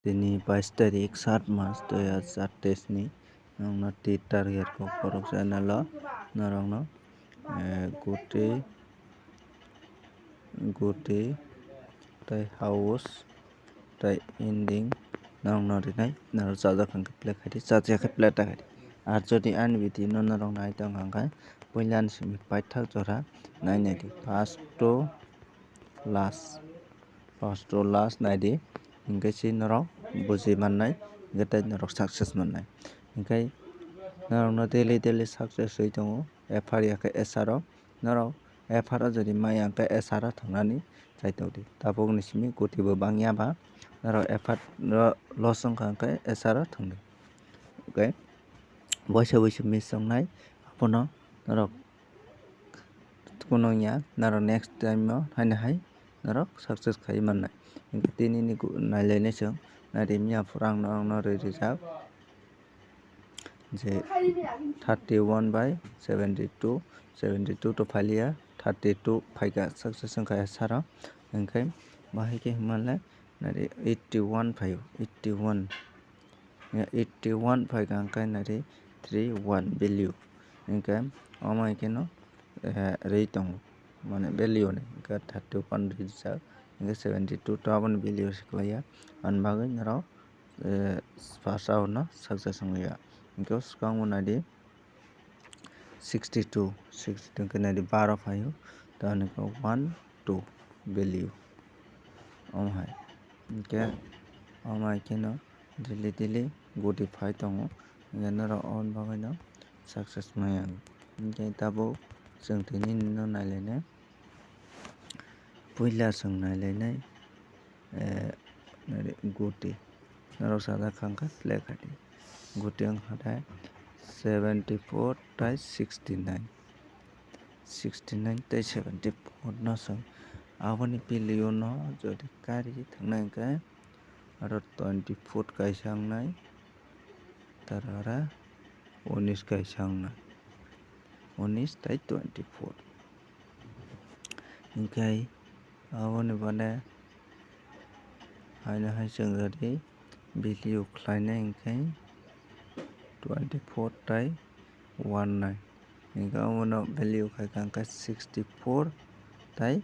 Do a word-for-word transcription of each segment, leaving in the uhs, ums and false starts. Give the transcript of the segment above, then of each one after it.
Tini bais tarik, saat mas, dui hazar teis ni. Nokno tit target kok borok channel o norokno, eh, guti, guti, tei house, tei ending nokno rinai, norok chajak hwnkhe play khaidi, chajak khe play ta khaidi. Ar jodi ani video no norok nai tong kha hwnkhe, puila ni simi paithak jora nai naidi, first to last, first to last naidi, hwnkhe se norok buji mannai, hwnkhe tei norok success mannai. Hwnkhe norokno daily daily success wi tongo, F R ya khe S R o, norok F R o jodi maya hwnkhe S R o thangnani chai tongdi. Tabukni simi kuti bo bangya ba, norok F R o loss wngkha hwnkhe S R o thangdi. Okay, boisa boisa miss wngnai, abono norok kuno wngya, norok next time o haino hai norok success khai mannai. Hwnkhe tini ni gu-, nailainai chwng, naidi miya phuru ang norokno rwi rijak je thirty one by seventy two, seventy two to phailiya, thirty two phaikha success wngkha S R o, hwnkhe bahai khe hwnmanle naidi eighty one phaio, eighty one. Ya, eighty one phaikha hwnkhe naidi three one value. Hwnkhe omo hai kheno, eh, rwi tongo, mane value ni hwnkhe thirty one rijak, hwnkhe seventy two to aboni value se kwlaiya. Ani bagwi norok, eh, first round no success wngliya. Hwnkhe swkang bo naidi sixty two, sixty two hwnkhe naidi baro phaio, tamoni khe one two value omo hai. Hwnkhe omo hai kheno daily daily guti phai tongo, hwnkhe norok oboni bagwino success maya. Hwnkhe tabuk chwng tini no nailainai, puila chwng nailainai, eh, guti. Norok sajak kha hwnkhe play khaidi. Guti wngkha de seventy four tei sixty nine. Sixty nine tei seventy four no chwng aboni value no jodi kari thangnai hwnkhe aro twenty four kaisa wngnai, tarpore unis kaisa wngnai, unis tei twenty four. Hwnkhe aboni baade haino hai chwng jodi value khlainai hwnkhe twenty four tei one nine. Hwnkhe omono value khaikha hwnkhe sixty four tei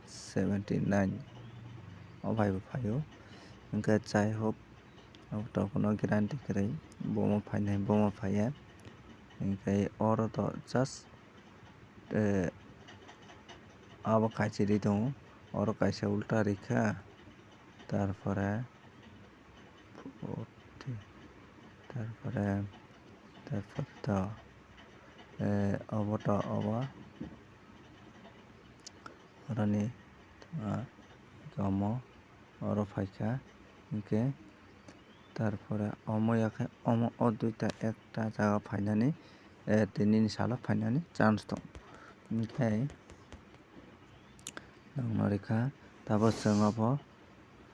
seventy nine. O bai bo phaio. Hwnkhe jai hok, abo to kuno guarantee kwrwi, bomo phainai, bomo phaiya. Hwnkhe oro to just, eh, abo kaisa ri tongo, oro kaisa ulta rikha, tarpore forty, tarpore, tarpore to, eh, obo to obo, oroni, ah, omo oro phaikha, hwnkhe tarpore omo yakhe omo o duita ekta jaga phainani, eh, tei nini salo phainani chance tongo. Hwnkhe nokno rikha, tabuk chwng obo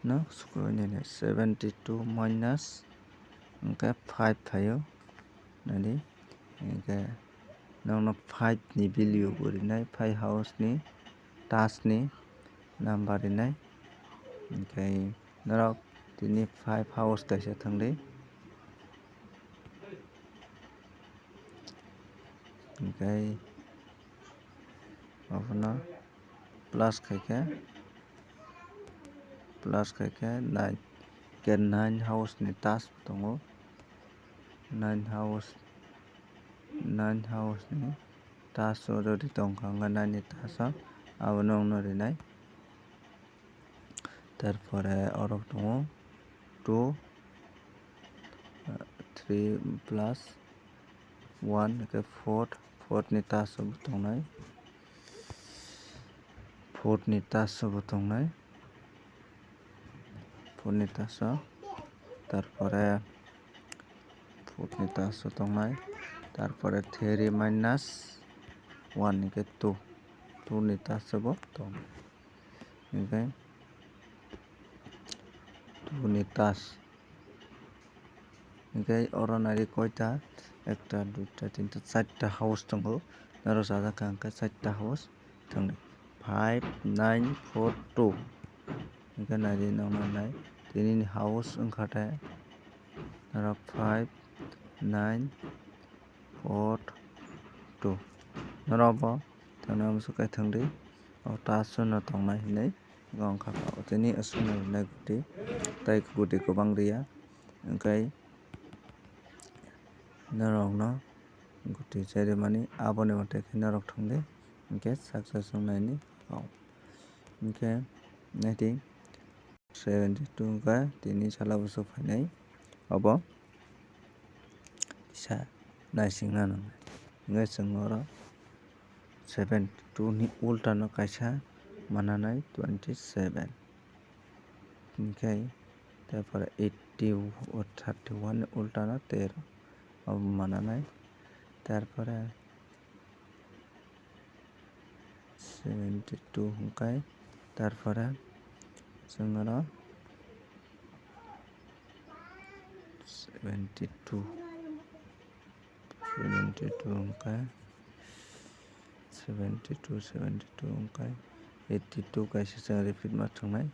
no sukrui nini seventy two minus hwnkhe five phaio, naidi, hwnkhe nokno five ni value bo rinai, five house ni touch ni number rinai, hwnkhe norok tini five house kaisa thangdi. Hwnkhe abono plus khaikhe, plus khaikhe nine, hwnkhe nine house ni touch tongo, nine house, nine house ni touch already tongkha, hwnkhe nine ni touch o abono wngno rinai. Tarpore oro tongo two, three plus one hwnkhe four, four ni touch o bo tongnai, four ni touch o bo tongnai, four ni touch o, tarpore four ni touch o tongnai, tarpore three minus one hwnkhe two, two ni touch o bo tongnai. Hwnkhe two ni touch. Hwnkhe oro nari koita? Ekta, duita, tinta, charta house tongo. Norok sajak kha hwnkhe charta house thangdi. Five, nine, four, two. Hwnkhe nari nokno nai. Tini ni house wngkha tei norok five nine four two. Norok bo thangna muchung khe thangdi. O tash no tongnai hinwi wngkha. Tini aswk no rinai guti tei guti kwbang riya. Hwnkhe norokno guti charimani aboni mote khe norok thangdi, hwnkhe success wngnaini kok. Hwnkhe naidi seventy two wngkha tini sala bwswk phainai obo kisa naisingna nangnai. Hwnkhe chwng oro seventy two ni ulta no kaisa mananai twenty seven. Hwnkhe tarpore eighty, thirty one ni ulta no tero obo mananai. Tarpore seventy two hwnkhe tarpore chwng oro seventy two, seventy two hwnkhe seventy two, seventy two hwnkhe eighty two kaisa chwng repeat ma thwngnai.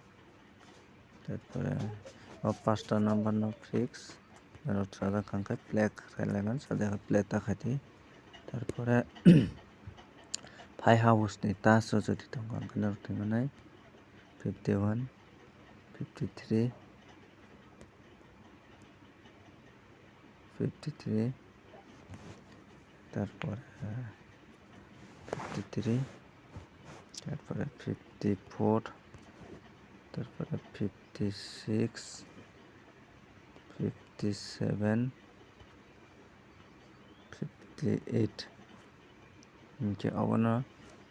Tarpore o pasta number no fix norok sajak kha hwnkhe play khlai laimani, sajak khe play ta khaidi. Tarpore phai house ni tash o jodi tongo hwnkhe norok twi manai fifty one, fifty three, fifty three, tarpore fifty three, tarpore fifty four, tarpore fifty six, fifty seven, fifty eight. Hwnkhe obono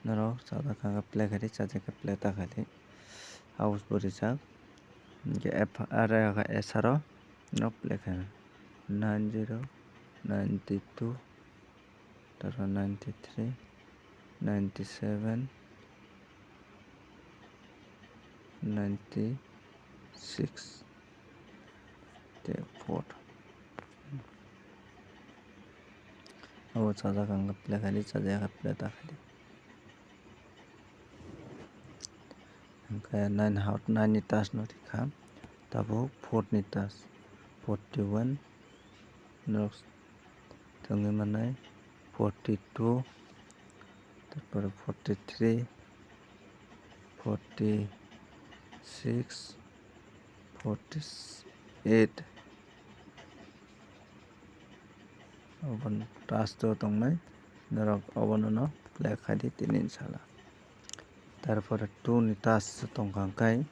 norok sajak kha khe play khaidi, sajak khe play ta khaidi. House bo rijak. Hwnkhe F R A khe S R o norok play khaina. Nine zero, ninety two, tarpore ninety three, ninety seven, ninety six, tei four. Abo sajak ang play khaidi, sajak khe play ta khaidi. Hwnkhe nine hot nine ni tash no rikha, tabuk four ni tash, forty one, norok thwngwi manai forty two, tarpore forty three, forty six, forty eight. Obono tash o tongnai norok obono no play khaidi tini sala. Tarpore two ni tash tongkha hwnkhe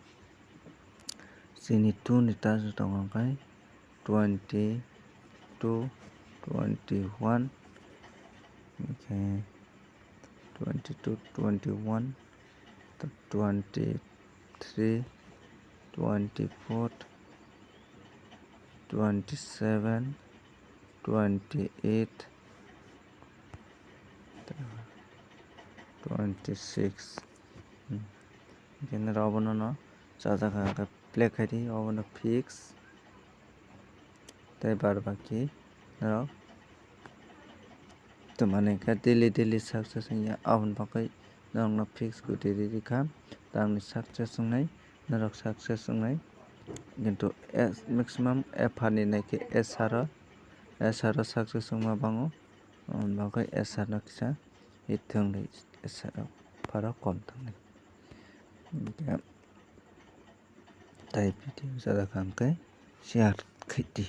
chini two ni tash tongkha hwnkhe twenty two, twenty one, hwnkhe twenty two, twenty one, twenty three, twenty four, twenty seven, twenty eight, twenty six. Hwnkhe norok obono no sajak kha khe play khaidi, obono fix. Tei bar baki norok twmani khe daily daily success wngya, aboni bagwi norokno fix guti riri kha, tamni success wngnai, norok success wngnai. Kintu maximum F R ni naikhe S R o, S R o success wngma bango, aboni bagwi S R no kisa hit thwng di, S R o pharo kom thwngnai. Hwnkhe tai video sajak kha hwnkhe share khaidi.